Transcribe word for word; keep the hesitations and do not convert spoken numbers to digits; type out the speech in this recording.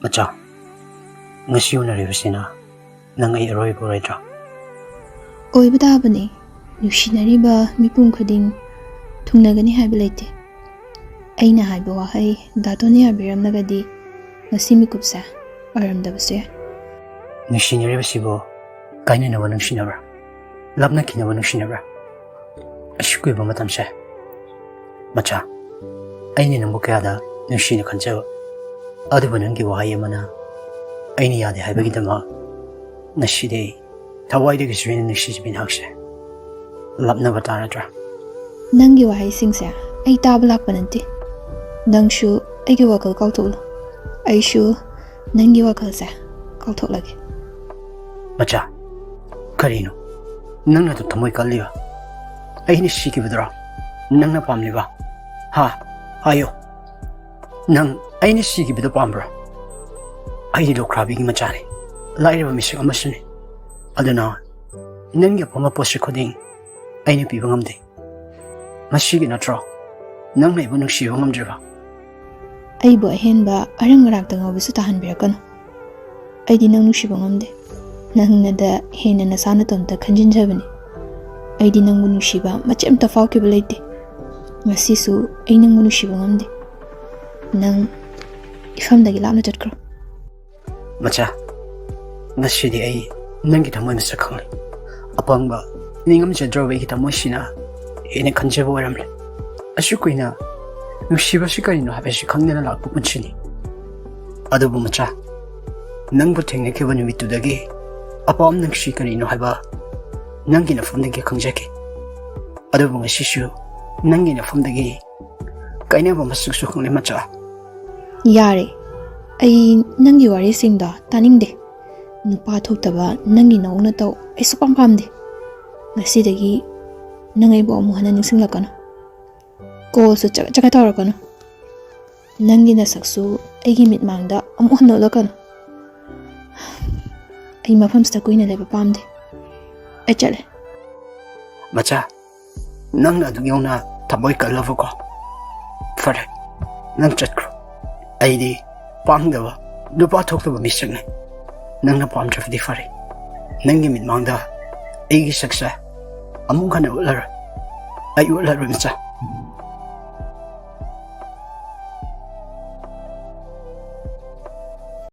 ꯃꯆꯥ, ꯉꯁꯤ ꯎꯅꯔꯤꯕꯁꯤꯅ ꯅꯪ ꯑꯩ ꯑꯔꯣꯏꯕ ꯑꯣꯏꯔꯣꯏꯗ꯭ꯔꯥ? ꯑꯣꯏꯕ ꯇꯥꯕꯅꯤ꯫ ꯅꯨꯡꯁꯤꯅꯔꯤꯕ ꯃꯤꯄꯨꯝ ꯈꯨꯗꯤꯡ ꯊꯨꯡꯅꯒꯅꯤ ꯍꯥꯏꯕ ꯂꯩꯇꯦ꯫ ꯑꯩꯅ ꯍꯥꯏꯕ ꯋꯥꯍꯩ ꯗꯥꯇꯣꯅ ꯌꯥꯕꯤꯔꯝꯂꯒꯗꯤ ꯉꯁꯤ ꯃꯤꯀꯨꯞꯁꯦ ꯑꯣꯏꯔꯝꯗꯕꯁꯨ ꯌꯥꯏ꯫ ꯅꯨꯡꯁꯤꯅꯔꯤꯕꯁꯤꯕꯨ ꯀꯥꯏꯅꯅꯕ ꯅꯨꯡꯁꯤꯅꯕ꯭ꯔꯥ? ꯂꯥꯞꯅꯈꯤꯅꯕ ꯅꯨꯡꯁꯤꯅꯕ꯭ꯔꯥ? ꯑꯁꯨꯛ ꯀꯨꯏꯕ ꯃꯇꯝꯁꯦ꯫ ꯃꯆꯥ, ꯑꯩꯅ ꯅꯪꯕꯨ ꯀꯌꯥꯗ ꯅꯨꯡꯁꯤꯅ ꯈꯟꯖꯕ, ꯑꯗꯨꯕꯨ ꯅꯪꯒꯤ ꯋꯥꯍꯩ ꯑꯃꯅ ꯑꯩꯅ ꯌꯥꯗꯦ ꯍꯥꯏꯕꯒꯤꯗꯃꯛ ꯉꯁꯤꯗꯤ ꯊꯋꯥꯏꯗꯒꯤꯁꯨ ꯍꯦꯟꯅ ꯅꯨꯡꯁꯤꯖꯕꯤ ꯅꯍꯥꯛꯁꯦ ꯂꯥꯞꯅꯕ ꯇꯥꯔꯗ꯭ꯔꯥ? ꯅꯪꯒꯤ ꯋꯥꯍꯩꯁꯤꯡꯁꯦ ꯑꯩ ꯇꯥꯕ ꯂꯥꯛꯄ ꯅꯠꯇꯦ꯫ ꯅꯪꯁꯨ ꯑꯩꯒꯤ ꯋꯥꯈꯜ ꯀꯥꯎꯊꯣꯛꯂꯣ, ꯑꯩꯁꯨ ꯅꯪꯒꯤ ꯋꯥꯈꯜꯁꯦ ꯀꯥꯎꯊꯣꯛꯂꯒꯦ꯫ ꯃꯆꯥ, ꯀꯔꯤꯅꯣ ꯅꯪꯅ ꯑꯗꯨ ꯊꯃꯣꯏ ꯀꯜꯂꯤꯕ? ꯑꯩꯅ ꯁꯤꯈꯤꯕꯗꯨꯔꯣ ꯅꯪꯅ ꯄꯥꯝꯂꯤꯕ? ꯍꯥ? ꯍꯥꯏꯌꯣ, ꯅꯪ ꯑꯩꯅ ꯁꯤꯈꯤꯕꯗꯨ ꯄꯥꯝꯕ꯭ꯔꯥ? ꯑꯩꯗꯤ ꯂꯨꯈ꯭ꯔꯥꯕꯤꯒꯤ ꯃꯆꯥꯅꯤ, ꯂꯥꯏꯔꯕ ꯃꯤꯁꯛ ꯑꯃꯁꯨꯅꯤ꯫ ꯑꯗꯨꯅ ꯅꯪꯒꯤ ꯑꯄꯥꯝꯕ ꯄꯣꯠꯁꯛ ꯈꯨꯗꯤꯡ ꯑꯩꯅ ꯄꯤꯕ ꯉꯝꯗꯦ꯫ ꯃꯁꯤꯒꯤ ꯅꯠꯇ꯭ꯔꯣ ꯅꯪꯅ ꯑꯩꯕꯨ ꯅꯨꯡꯁꯤꯕ ꯉꯝꯗ꯭ꯔꯤꯕ? ꯑꯩꯕꯨ ꯑꯍꯦꯟꯕ ꯑꯔꯪ ꯑꯔꯥꯛꯇ ꯉꯥꯎꯕꯁꯨ ꯇꯥꯍꯟꯕꯤꯔꯛꯀꯅꯨ꯫ ꯑꯩꯗꯤ ꯅꯪ ꯅꯨꯡꯁꯤꯕ ꯉꯝꯗꯦ꯫ ꯅꯪꯅꯗ ꯍꯦꯟꯅ ꯅꯁꯥ ꯅꯇꯣꯝꯇ ꯈꯟꯖꯤꯟꯖꯕꯅꯤ꯫ ꯑꯩꯗꯤ ꯅꯪꯕꯨ ꯅꯨꯡꯁꯤꯕ ꯃꯆꯦꯠ ꯑꯃꯇ ꯐꯥꯎꯈꯤꯕ ꯂꯩꯇꯦ꯫ ꯉꯁꯤꯁꯨ ꯑꯩ ꯅꯪꯕꯨ ꯅꯨꯡꯁꯤꯕ ꯉꯝꯗꯦ꯫ ꯅꯪ ꯏꯐꯝꯗꯒꯤ ꯂꯥꯞꯅ ꯆꯠꯈ꯭ꯔꯣ꯫ ꯃꯆꯥ, ꯉꯁꯤꯗꯤ ꯑꯩ ꯅꯪꯒꯤ ꯊꯃꯣꯏ ꯃꯁꯛ ꯈꯪꯂꯦ꯫ ꯑꯄꯪꯕ, ꯅꯤꯡꯉꯝꯖꯗ꯭ꯔꯕ ꯑꯩꯒꯤ ꯊꯃꯣꯏꯁꯤꯅ ꯍꯦꯟꯅ ꯈꯟꯖꯕ ꯑꯣꯏꯔꯝꯂꯦ꯫ ꯑꯁꯨꯛ ꯀꯨꯏꯅ ꯅꯨꯡꯁꯤꯕꯁꯤ ꯀꯔꯤꯅꯣ ꯍꯥꯏꯕꯁꯤ ꯈꯪꯗꯅ ꯂꯥꯛꯄ ꯄꯨꯟꯁꯤꯅꯤ꯫ ꯑꯗꯨꯕꯨ ꯃꯆꯥ, ꯅꯪꯕꯨ ꯊꯦꯡꯅꯈꯤꯕ ꯅꯨꯃꯤꯠꯇꯨꯗꯒꯤ ꯑꯄꯥꯝ ꯅꯨꯡꯁꯤ ꯀꯔꯤꯅꯣ ꯍꯥꯏꯕ ꯅꯪꯒꯤ ꯅꯐꯝꯗꯒꯤ ꯈꯪꯖꯈꯤ꯫ ꯑꯗꯨꯕꯨ ꯉꯁꯤꯁꯨ ꯅꯪꯒꯤ ꯅꯐꯝꯗꯒꯤ ꯀꯥꯏꯅꯕ ꯃꯁꯛꯁꯨ ꯈꯪꯂꯦ ꯃꯆꯥ꯫ ꯌꯥꯔꯦ, ꯑꯩ ꯅꯪꯒꯤ ꯋꯥꯔꯤꯁꯤꯡꯗꯣ ꯇꯥꯅꯤꯡꯗꯦ꯫ ꯅꯨꯄꯥ ꯊꯣꯛꯇꯕ ꯅꯪꯒꯤ ꯅꯑꯣꯡ ꯅꯇꯧ ꯑꯩ ꯁꯨꯛꯄꯥꯝ ꯄꯥꯝꯗꯦ꯫ ꯉꯁꯤꯗꯒꯤ ꯅꯪ ꯑꯩꯕꯨ ꯑꯃꯨꯛ ꯍꯟꯅ ꯅꯤꯡꯁꯤꯡꯂꯛꯀꯅꯨ꯫ ꯀꯣꯜꯁꯨ ꯆꯒꯠ ꯆꯒꯠ ꯇꯧꯔꯛꯀꯅꯨ꯫ ꯅꯪꯒꯤ ꯅꯁꯛꯁꯨ ꯑꯩꯒꯤ ꯃꯤꯠꯃꯥꯡꯗ ꯑꯃꯨꯛ ꯍꯟꯅ ꯎꯠꯂꯛꯀꯅꯨ꯫ ꯑꯩ ꯃꯐꯝꯁꯤꯗ ꯀꯨꯏꯅ ꯂꯩꯕ ꯄꯥꯝꯗꯦ꯫ ꯑꯩ ꯆꯠꯂꯦ꯫ ꯃꯆꯥ, ꯅꯪꯅ ꯑꯗꯨꯛ ꯌꯧꯅ ꯊꯃꯣꯏ ꯀꯜꯂꯕꯀꯣ? ꯐꯔꯦ, ꯅꯪ ꯆꯠꯈ꯭ꯔꯣ꯫ ꯑꯩꯗꯤ ꯄꯥꯡꯗꯕ, ꯅꯨꯄꯥ ꯊꯣꯛꯇꯕ ꯃꯤꯁꯛꯅꯤ꯫ ꯅꯪꯅ ꯄꯥꯝꯗ꯭ꯔꯕꯗꯤ ꯐꯔꯦ꯫ ꯅꯪꯒꯤ ꯃꯤꯠꯃꯥꯡꯗ ꯑꯩꯒꯤ ꯁꯛꯁꯦ ꯑꯃꯨꯛ ꯍꯟꯅ ꯎꯠꯂꯔꯣꯏ꯫ ꯑꯩ ꯎꯠꯂꯔꯣꯏ, ꯃꯆꯥ꯫